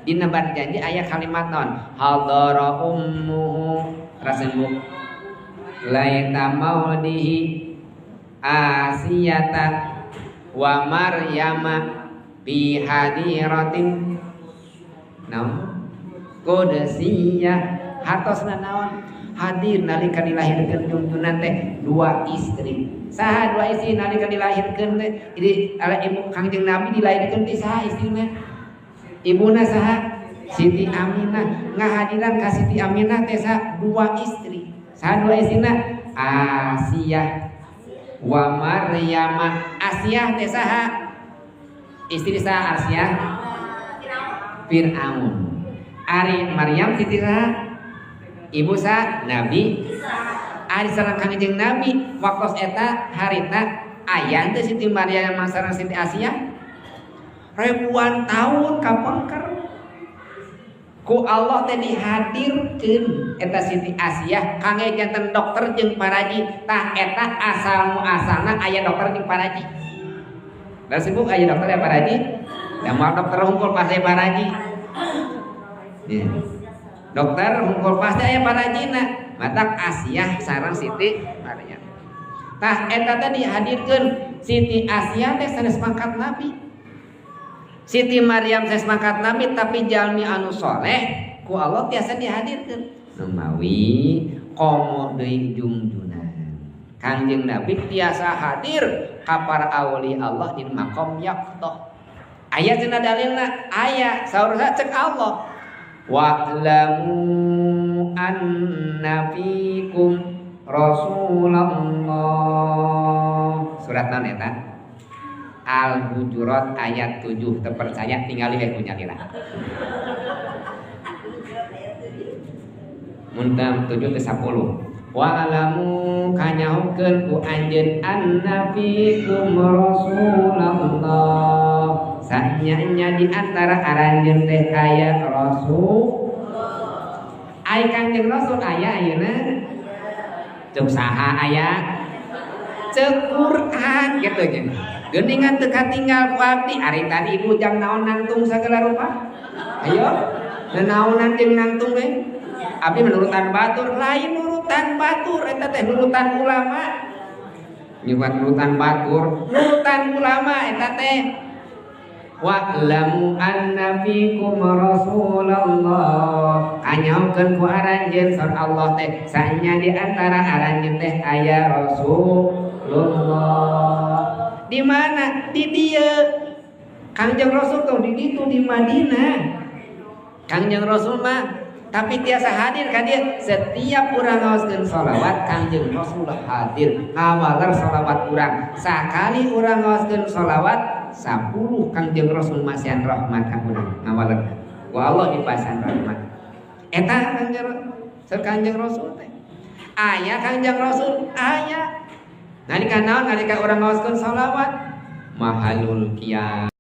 Dina Barzanji aya kalimat naon? Hadara ummuhu rasembu laita maudihi Asiyata wa Maryama bi hadiratin naon qudusiyah hartosna naon hadir nalika dilahirkeun jungjunan teh dua istri. Saha dua istri nalika dilahirkeun teh? Jadi ala ibu Kangjeng Nabi dilahirkeun teh saha istrina? Ibuna saha? Siti Aminah. Ngahadiran ka Siti Aminah teh saha? Dua istri. Saha dua istrina? Asiyah wa Maryama. Asiyah teh saha? Istri saha Asiyah? Fir'aun. Ari Maryam siti saha? Ibu saha? Nabi. Ari sareng Kangjeng Nabi waktos eta harita aya teh Siti Maryam sareng Siti Asiyah? Ribuan tahun kapengker ku Allah teh dihadirkeun eta Siti Asiyah kangge janten dokter jeung paraji. Tah eta asal muasalna aya dokter jeung paraji. Da sibuk aya dokter ya paraji? Da moal dokter hungkul pasti paraji. Ya. Dokter hungkul pasti aya parajina. Matak Asiyah sareng Siti Maryam. Tah eta teh dihadirkeun Siti Asiyah teh sanes pangkat nabi. Siti Maryam sanes pangkat nabi tapi jalmi anu soleh ku Allah tiasa dihadirkeun. Numawi komo deui jungjunan. Kangjeng Nabi tiasa hadir ka para awli Allah di makom yaqdah. Aya cenah dalilna? Aya saur cek Allah. Wa'lamu anna fikum Rasulullah. Surat naon eta? Al-Hujurat ayat 7. Terpercaya tinggali we ku nyalira. Mun 7 ke 10. Wa'lamu kanyahokeun ku anjeun anna fikum Rasulullah. Sanya-nya di antara aranjeun teh aya Rasul. Ai Kangjeng Rasul aya ayeuna? Ceuk saha aya? Ceuk Quran kitu nya. Geuningan teu katinggal ku abdi ari tadi ibu jang naon nangtung sagala rupa? Ayo, nanaonan jeung nangtung we? Abdi menurutan batur, lain nurutan batur eta teh nurutan ulama. Nyubat nurutan batur, nurutan ulama eta teh. Wa'lamu anna fikum Rasulullah. Kanyahokeun ku aranjeun saur Allah teh sanya di antara aranjeun teh aya Rasulullah. Di mana? Di dieu. Kangjeng Rasul tuh di ditu di Madinah. Kangjeng Rasul mah tapi tiasa hadir ka dieu. Setiap urang ngaoskeun sholawat Kangjeng Rasul hadir ngawaler sholawat urang. Sakali urang ngaoskeun sholawat 10 Kangjeng Rasul masihan rahmat ka urang ngawaler. Ku Allah dipasihan rahmat. Eta Kangjeng Rasul teh. Aya Kangjeng Rasul aya. Nalika naon nalika urang ngaoskeun sholawat mahalul qiyam.